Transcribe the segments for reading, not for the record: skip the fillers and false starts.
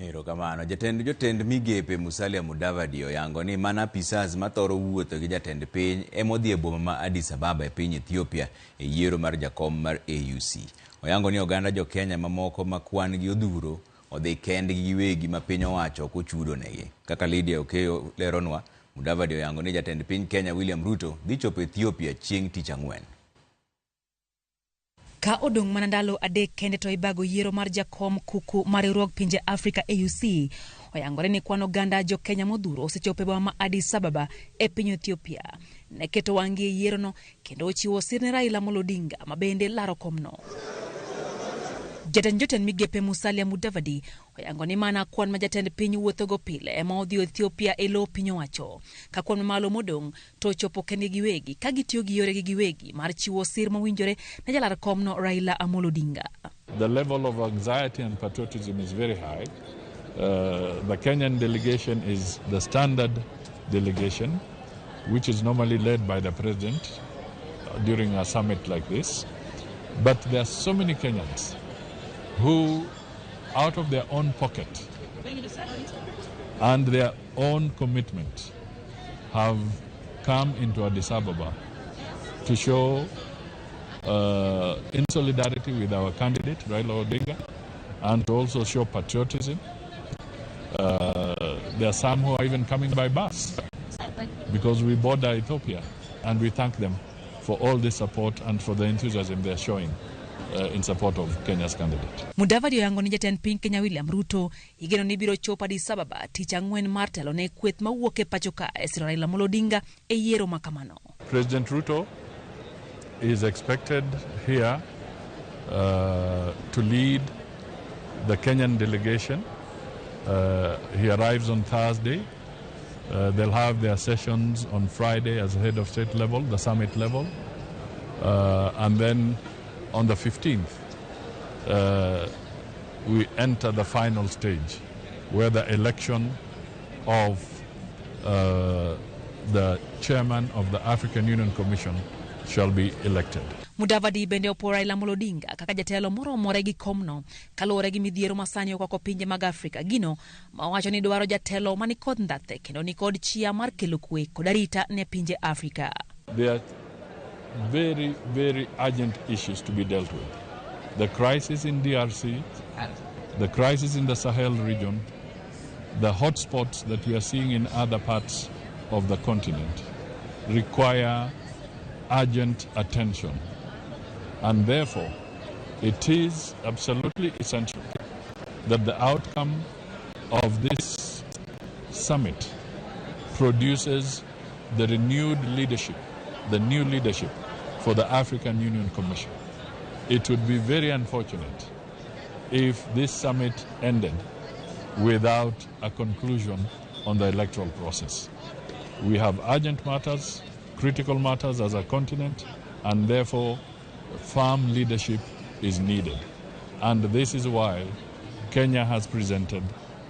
Erokamano. Jatend jotend migepe Musalia Mudavadi oyango ni mana apisas mathoro wuotho gi jatend piny emodhi e boma ma Addis Ababa e piny Ethiopia e yiero mar jakom mar AUC. Oyango ni oganda jo Kenya mamoko ma kwan gi odhuro odhi kendgi giwegi ma piny owacho ok ochudo negi. Kaka Lydia Okeyo leronwa, Mudavadi oyango ni jatend piny Kenya William Ruto dhi chopo Ethiopia chieng' tich ang'wen. Ka odong' mana ndalo 3 kende to ibago yiero mar jakom kuku mar riwruog pinje Afrika AUC, oyangore ni kwan oganda jo Kenya modhuro osechopo e boma ma Addis Ababa e piny Ethiopia. Ne keto wang'gi e yierono kendo ochiwo sir ne Raila Amolo Odinga ma bende laro komno. Jatend jotend migepe Musalia Mudavadi oyango ni mana kwan ma jatend piny wuothogo pile ema odhi Ethiopia e lo piny owacho. Ka kwan mamalo modong' to ochopo kendgi giwegi ka gitiyo gi yoregi giwegi mar chiwo sir mowinjore ne jalar komno Raila Amolo Odinga. The level of anxiety and patriotism is very high. The Kenyan delegation is the standard delegation, which is normally led by the president during a summit like this. But there are so many Kenyans who, out of their own pocket and their own commitment, have come into Addis Ababa to show in solidarity with our candidate, Raila Odinga, and to also show patriotism. There are some who are even coming by bus because we border Ethiopia, and we thank them for all the support and for the enthusiasm they are showing in support of Kenya's candidate. Mudavadi oyango ni jatend piny Kenya William Ruto igeno ni biro chopo Addis Ababa tich ang'wen mar telo ne kweth mawuok e pacho ka e siro Raila Amolo Odinga e yiero ma kamano. President Ruto is expected here to lead the Kenyan delegation. He arrives on Thursday. They'll have their sessions on Friday as head of state level, the summit level. And then on the 15th, we enter the final stage where the election of the chairman of the African Union Commission shall be elected. Mudavadi bende opuo Raila Amolo Odinga kaka jatelo moromore gi komno kaluwore gi midhiero masani okwako pinje mag Afrika, gino ma owacho ni dwaro jatelo manikod ndhathe kendo nikod chia mar kelo kwe kod arita ne pinje Afrika. There are very, very urgent issues to be dealt with. The crisis in DRC, the crisis in the Sahel region, the hotspots that we are seeing in other parts of the continent require urgent attention. And therefore, it is absolutely essential that the outcome of this summit produces the renewed leadership, the new leadership for the African Union Commission. It would be very unfortunate if this summit ended without a conclusion on the electoral process. We have urgent matters, critical matters as a continent, and therefore firm leadership is needed. And this is why Kenya has presented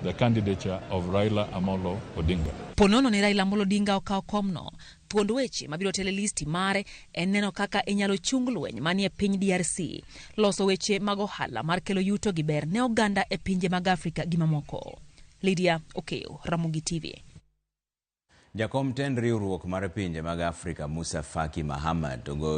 the candidature of Raila Amolo Odinga. Ponono ni Raila Amolo Odinga okawo komno, thuond weche mabiro telo e listi mare en neno kaka inyalo chung lweny manie piny DRC, loso weche mag ohala mar kelo yuto gi ber ne oganda e pinje mag Afrika gi mamoko. Lydia Okeyo, Ramogi TV. Jakom tend riwruok mar pinje mag Afrika Musa Faki Mahamat ogo